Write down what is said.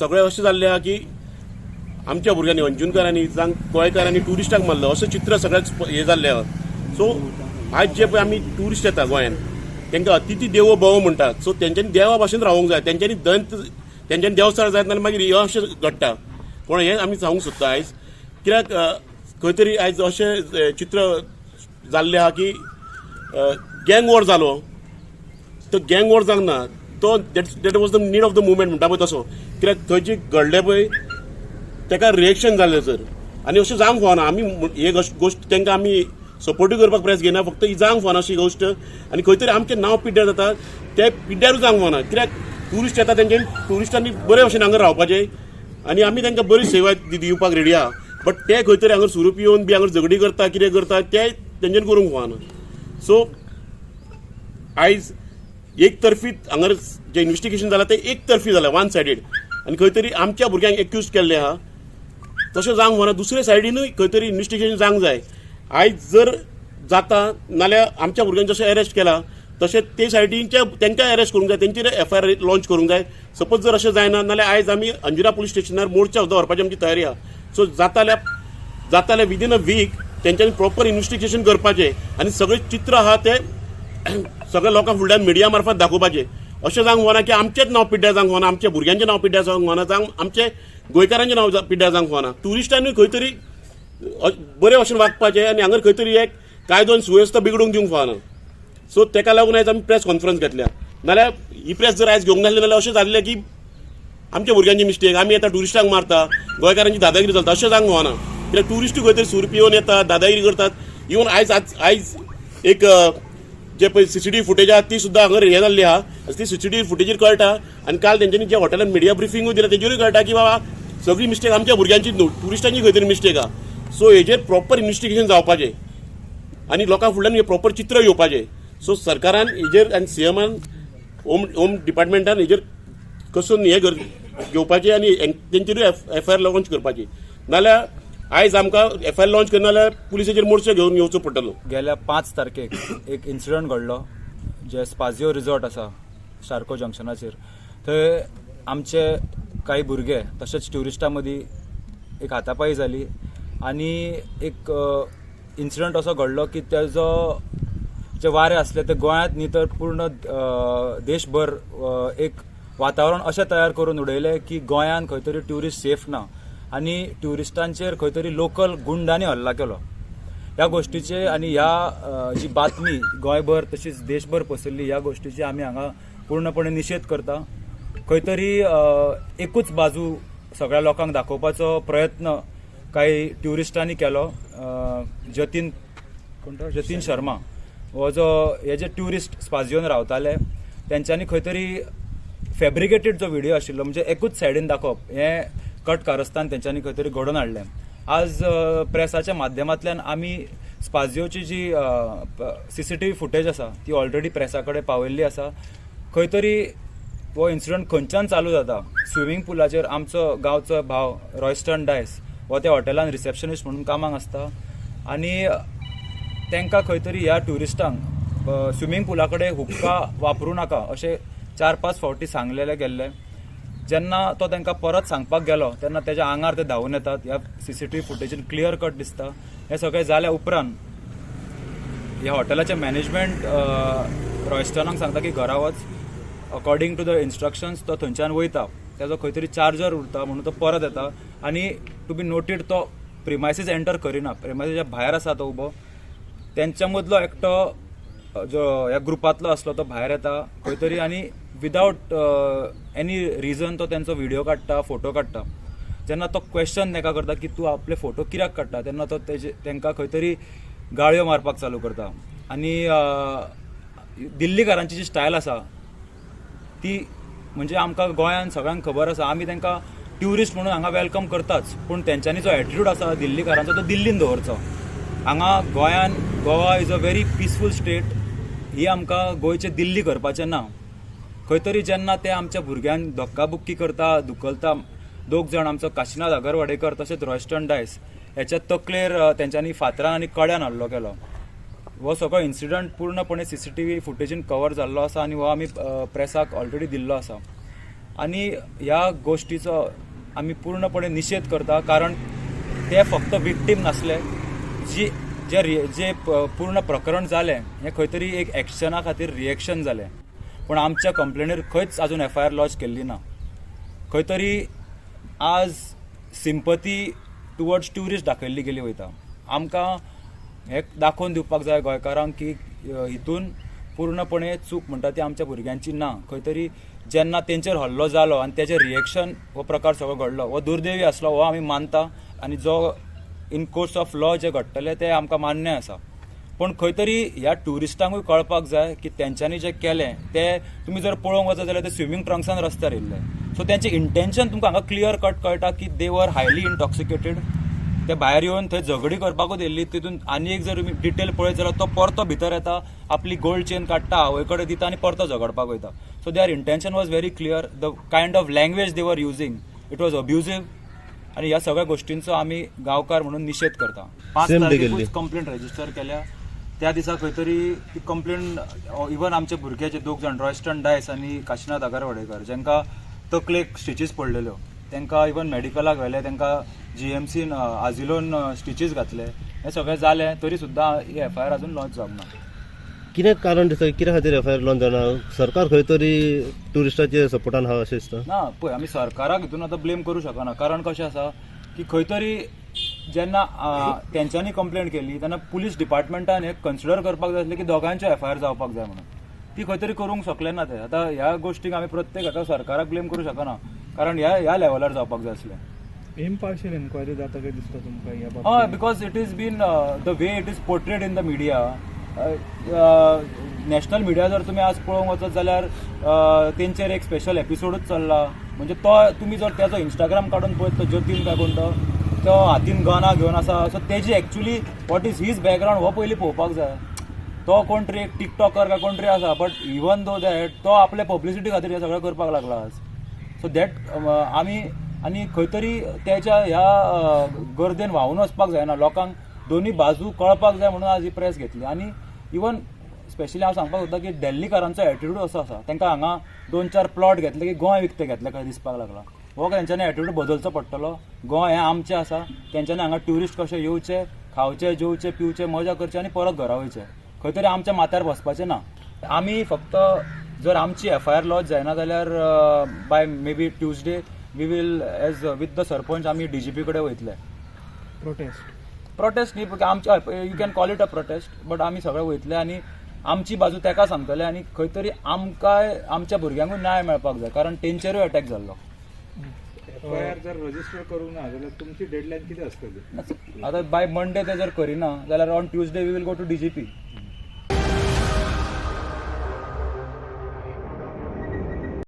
सगळें अशें जाल्लें आहा की आमच्या भुरग्यांनी, अंजुणकारांनी जावं गोंयकारांनी ट्युरिस्टांक मारलो अशें चित्र सगळ्याक हें जाल्लें आहा. सो आयज जे पळय आमी ट्युरिस्ट येता गोंयान, तांकां अतिथी देवो भव म्हणटात. सो तेंच्यांनी देवा भाशेन रावंक जाय, तेंच्यांनी दंत तेंच्यांनी देवचार जायत नाल्यार मागीर हें अशें घडटा. पूण हें आमी सांगूंक सोदता आयज, कित्याक खंय तरी आयज अशें चित्र जाल्लें आहा की गँग वॉर जालो. तो गँग वॉर जावंक ना, तो that was the need of the moment म्हणटा पळय तसो. कित्याक थंय जी घडलें पळय ताका रिएक्शन जालें सर, आनी अशें जावंक फावना. आमी हे गोश्ट तांकां आमी सपोर्टूय करपाक प्रेस घेयना, फक्त ही जावंक फावना अशी गोश्ट. आनी खंय तरी आमचें नांव पिड्ड्यार जाता, तें पिड्ड्यारूय जावंक फावना. कित्याक ट्युरिस्ट येता, तेंच्यांनी ट्युरिस्टांनी बरे भशेन हांगा रावपाचें आनी आमी तांकां बरी सेवा दिवपाक रेडी आहा. बट ते खंय तरी हांगा सुरू पिवन बी हांगा झगडी करता, कितें करता ते तेंच्यांनी करूंक फावना. सो आयज एक तर्फी हांगा जें इन्वेस्टिगेशन जालां तें एक तर्फी जालां, वन सायडीड, आनी खंय तरी आमच्या भुरग्यांक एक्यूज केल्लें आहा. तशें जावंक फावना, दुसरे सायडीनूय खंय तरी इन्वेस्टिगेशन जावंक जाय. आयज जर जाता नाल्यार आमच्या भुरग्यांक जशें अरेस्ट केला तशें ते सायडीनच्या तांकां अरेस्ट करूंक जाय, तेंचेर एफआयआर लॉन्च करूंक जाय. सपोज जर अशें जायना नाल्यार आयज आमी अंजुरा पुलीस स्टेशनार मोर्चा सुद्दां व्हरपाची आमची तयारी आहा. सो जाता जाल्यार विदीन अ वीक तेंच्यांनी प्रॉपर इन्वेस्टिगेशन करपाचें आनी सगळें चित्र आहा तें सगळ्या लोकां फुडल्यान मिडिया मार्फत दाखोवपाचें. अशें जावंक फावना की आमचेंच नांव पिड्ड्यार जावंक फावना, आमच्या भुरग्यांचें नांव पिड्ड्यार जावंक फावना, जावं आमचे गोंयकारांचें नांव पिड्ड्यार जावंक फावना. ट्युरिस्टांनी खंय तरी बरे भशेन वागपाचें आनी हांगा खंय तरी एक कायदो आनी सुवेवस्था बिगडूंक दिवंक फावना. सो तेका लागून आयज आमी प्रेस कॉन्फरन्स घेतल्या. नाल्यार ही प्रेस जर आयज घेवंक नासली जाल्यार अशें जाल्लें की आमच्या भुरग्यांची मिस्टेक, आमी येता ट्युरिस्टांक मारता, गोंयकारांची दादागिरी चलता, अशें जावंक फावना. कित्याक ट्युरिस्टूय खंय तरी सूर पिवन येता, दादागिरी करतात. इवन आयज आज आयज एक जे पळय सीसीटीव्ही फुटेज आहा ती सुद्दां हांगा हें जाल्ली आहा, ती सीसीटीव्ही फुटेजीर कळटा. आनी काल तेंच्यांनी जे हॉटेलान मिडिया ब्रिफिंगूय दिला तेजेरूय कळटा की बाबा सगळी मिस्टेक आमच्या भुरग्यांची न्हू, ट्युरिस्टांची खंय तरी मिस्टेक आहा. सो हेजेर प्रॉपर इन्वेस्टिगेशन जावपाचें आनी लोकां फुडल्यान हें प्रॉपर चित्र येवपाचें. सो सरकारान हेजेर आनी सीएमान, होम होम डिपार्टमेंटान हेजेर कसून हें घेवपाचें आनी तेंचेरूय एफआयआर लॉन्च करपाची. नाल्यार आयज आमकां एफआयआर लॉन्च करना जाल्यार पुलिसाचेर मोर्चा घेवन येवचो पडटलो. गेल्या 5 तारखेक एक इन्सिडंट घडलो, जे स्पाजियो रिजॉर्ट आसा शार्को जंक्शनाचेर, थंय आमचे काही भुरगे तशेंच ट्युरिस्टां मदीं एक हातापाई जाली आनी एक इन्सिडंट असो घडलो की तेजो जे वारे आसले ते गोंयांत न्ही तर पूर्ण देशभर एक वातावरण अशें तयार करून उडयलें की गोंयांत खंय तरी ट्युरिस्ट सेफ ना आनी ट्युरिस्टांचेर खंय तरी लोकल गुंडांनी हल्ला केलो. ह्या गोश्टीचे आनी ह्या जी बातमी गोंयभर तशीच देशभर पसरली, ह्या गोश्टीची आमी हांगा पूर्णपणे निशेध करता. खंय तरी एकूच बाजू सगळ्या लोकांक दाखोवपाचो प्रयत्न काही ट्युरिस्टांनी केलो. जतीन, कोण तो, जतीन शर्मा हो जो हे जे ट्युरिस्ट स्पाजियोन रावताले, तेंच्यांनी खंय तरी फेब्रिकेटेड जो व्हिडिओ आशिल्लो, म्हणजे एकूच सायडीन दाखोवप, हें कट कारस्थान तेंच्यांनी खंय तरी घडोवन हाडलें. आज प्रेसाच्या माध्यमांतल्यान आमी स्पाजियोची जी सीसीटीव्ही फुटेज आसा ती ऑलरेडी प्रेसा कडेन पावयल्ली आसा. खंय तरी हो इन्सिडंट खंयच्यान चालू जाता, स्विमींग पुलाचेर आमचो गांवचो भाव रॉयस्टन डायस हो त्या हॉटेलान रिसेप्शनिस्ट म्हणून कामाक आसता आनी तांकां खंय तरी ह्या ट्युरिस्टांक स्विमींग पुला कडेन हुक्का वापरूं नाका अशें 4-5 फावटी सांगलेलें गेल्लें. जेन्ना तो तांकां परत सांगपाक गेलो तेन्ना तेज्या आंगार ते धांवून येतात. ह्या सीसीटीव्ही फुटेजीन क्लियर कट दिसता. हें सगळें जाल्या उपरांत ह्या हॉटेलाचें मॅनेजमेंट रॉयस्टनाक सांगता की घरा वच. अकॉर्डिंग टू the instructions तो थंयच्यान वयता. तेजो खंय तरी चार्जर उरता म्हणून तो परत येता आनी टू बी नोटेड, तो प्रिमायसीस एंटर करिना, प्रिमायसीच्या भायर आसा तो उबो. तेंच्या मदलो एकटो जो ह्या ग्रुपांतलो आसलो तो भायर येता खंय तरी आनी विदावट एनी रिजन तो तेंचो व्हिडिओ काडटा, फोटो काडटा. जेन्ना तो क्वेश्चन ताका करता की तूं आपले फोटो कित्याक काडटा, तेन्ना तो तेजे तांकां खंय तरी गाळयो मारपाक चालू करता. आनी दिल्लीकारांची जी स्टायल आसा ती म्हणजे आमकां गोंयांत सगळ्यांक खबर आसा. आमी तांकां ट्युरिस्ट म्हणून हांगा welcome करताच, पूण तेंच्यांनी जो एटिट्यूड आसा दिल्लीकारांचो तो दिल्लीन दवरचो. हांगा गोंयान, Goa is a very peaceful state, ही आमकां गोंयचें दिल्ली करपाचें ना. खंय तरी जेन्ना ते आमच्या भुरग्यांक धक्काबुक्की करता, धुकलता, दोग जाण आमचो काशीनाथ आगरवाडेकर तशेंच रॉयस्टन डायस हेच्या तकलेर तेंच्यांनी फातरान आनी कड्यान हल्लो केलो. हो सगळो इन्सिडंट पूर्णपणे सीसीटीव्ही फुटेजीन कवर जाल्लो आसा आनी हो आमी प्रेसाक ऑलरेडी दिल्लो आसा. आनी ह्या गोश्टीचो आमी पूर्णपणे निशेध करता, कारण ते फक्त विक्टीम नासले. जी जे जे पूर्ण प्रकरण जालें हें खंय तरी एक एक्शना खातीर रिएक्शन जालें, पूण आमच्या कंप्लेनीर खंयच अजून एफआयआर लॉज केल्ली ना. खंय तरी आज सिंपती टुवर्ड्स ट्युरिस्ट दाखयल्ली गेली वयता. आमकां हें दाखोवन दिवपाक जाय गोंयकारांक की हितून पूर्णपणे चूक म्हणटा ती आमच्या भुरग्यांची ना. खंय तरी जेन्ना तेंचेर हल्लो जालो आनी तेजें रिएक्शन हो प्रकार सगळो घडलो, हो दुर्दैवी आसलो, हो आमी मानता आनी जो इन कोर्स ऑफ लॉ जे घडटलें तें आमकां मान्य आसा. पूण खंय तरी ह्या ट्युरिस्टांकूय कळपाक जाय की तेंच्यांनी जें केलें तें तुमी जर पळोवंक वचत जाल्यार ते स्विमींग ट्रंक्सान रस्त्यार येयल्ले. सो तेंचें इंटेंशन तुमकां हांगा क्लियर कट कळटा की दे वर हायली इंटॉक्सिकेटेड. ते भायर येवन थंय झगडी करपाकूच येयल्ली. तितून आनी एक जर तुमी डिटेल पळयत जाल्यार तो परतो भितर येता, आपली गोल्ड चेन काडटा, आवय कडेन दिता आनी परतो झगडपाक वयता. So their intention was very clear. The kind of language they were using, it was abusive. आनी ह्या सगळ्या गोश्टींचो आमी गांवकार म्हणून निशेध करता. 5 Same day तारखेकूच केल्ली. कंप्लेंट रजिस्टर केल्या. त्या दिसा खंय तरी ती कंप्लेंट इवन आमचे भुरगे जे दोग जाण, रॉयस्टन डायस आनी काशीनाथ आगरवाडेकर, जांकां तकलेक स्टिचीस पडलेल्यो, तांकां इवन मेडिकलाक व्हेले, तांकां जीएमसीन आजिलोन स्टिचीस घातले. हें सगळें जालें तरी सुद्दां ही एफआयआर अजून लॉन्च जावंक ना. कितें कारण दिसता, कित्या खातीर एफआयआर लॉन्च जायना? सरकार खंय तरी ट्युरिस्टाचे सपोर्टान आहा अशें दिसता. ना, पळय, आमी सरकाराक हितून आतां ब्लेम करूं शकना, कारण कशें आसा की खंय तरी जेन्ना तेंच्यांनी कंप्लेंट केली तेन्ना पुलीस डिपार्टमेंटान हें कन्सिडर करपाक जाय आसलें की दोगांयच्यो एफआयआर जावपाक जाय म्हणून. ती खंय तरी करूंक शकले ना ते. आतां ह्या गोश्टीक आमी प्रत्येक आतां सरकाराक ब्लेम करूं शकना, कारण ह्या लेवलार जावपाक जाय आसलें. इम्पार्शियल एन्क्वायरी जाता काय दिसता तुमकां ह्या हय, बाबतींत? Because it is been the way it is portrayed in the media, national media जर तुमी आज पळोवंक वचत जाल्यार तेंचेर एक स्पेशल एपिसोडूच चल्ला. म्हणजे तो तुमी जर तेजो इंस्टाग्राम काडून पळयत, तो जतीन काय कोण तो, तो हातीन गना घेवन आसा. सो तेजी actually what is his background हो पयलीं पळोवपाक जाय. तो कोण तरी एक टिकटॉकर काय कोण तरी आसा, बट इवन दो that तो आपले पब्लिसिटी खातीर हें सगळें करपाक लागला आज. सो that आमी आनी खंय तरी तेच्या ह्या गर्देन व्हांवून वचपाक जायना, लोकांक दोनी बाजू कळपाक जाय म्हणून आज ही प्रेस घेतली. आनी इवन स्पेशली हांव सांगपाक सोदता की दिल्लीकारांचो एटिट्यूड असो आसा, तांकां हांगा 2-4 प्लॉट घेतले की गोंय विकतें घेतलें काय दिसपाक लागला. हो तेंच्यांनी एटिट्यूड बदलचो पडटलो. गोंय हें आमचें आसा, तेंच्यांनी हांगा ट्युरिस्ट कशे येवचे, खावचे, जेवचे, पिवचे, मजा करचे आनी परत घरा वयचे. खंय तरी आमच्या माथ्यार बसपाचें ना. आमी फक्त जर आमची एफआयआर लॉज जायना जाल्यार by maybe Tuesday we will as with the sarpanch आमी डीजीपी कडेन वयतले. प्रोटेस्ट? प्रोटेस्ट न्ही, आमच्या you can call it a protest, but आमी सगळे वयतले आनी आमची बाजू तेका सांगतले आनी खंय तरी आमकांय आमच्या भुरग्यांकूय न्याय मेळपाक जाय, कारण तेंचेरूय अटॅक जाल्लो. एफआयआर जर रजिस्टर करूंक ना जाल्यार तुमची डेडलायन कितें आसतली? आतां बाय मंडे ते जर करिना जाल्यार on Tuesday we will go to DGP.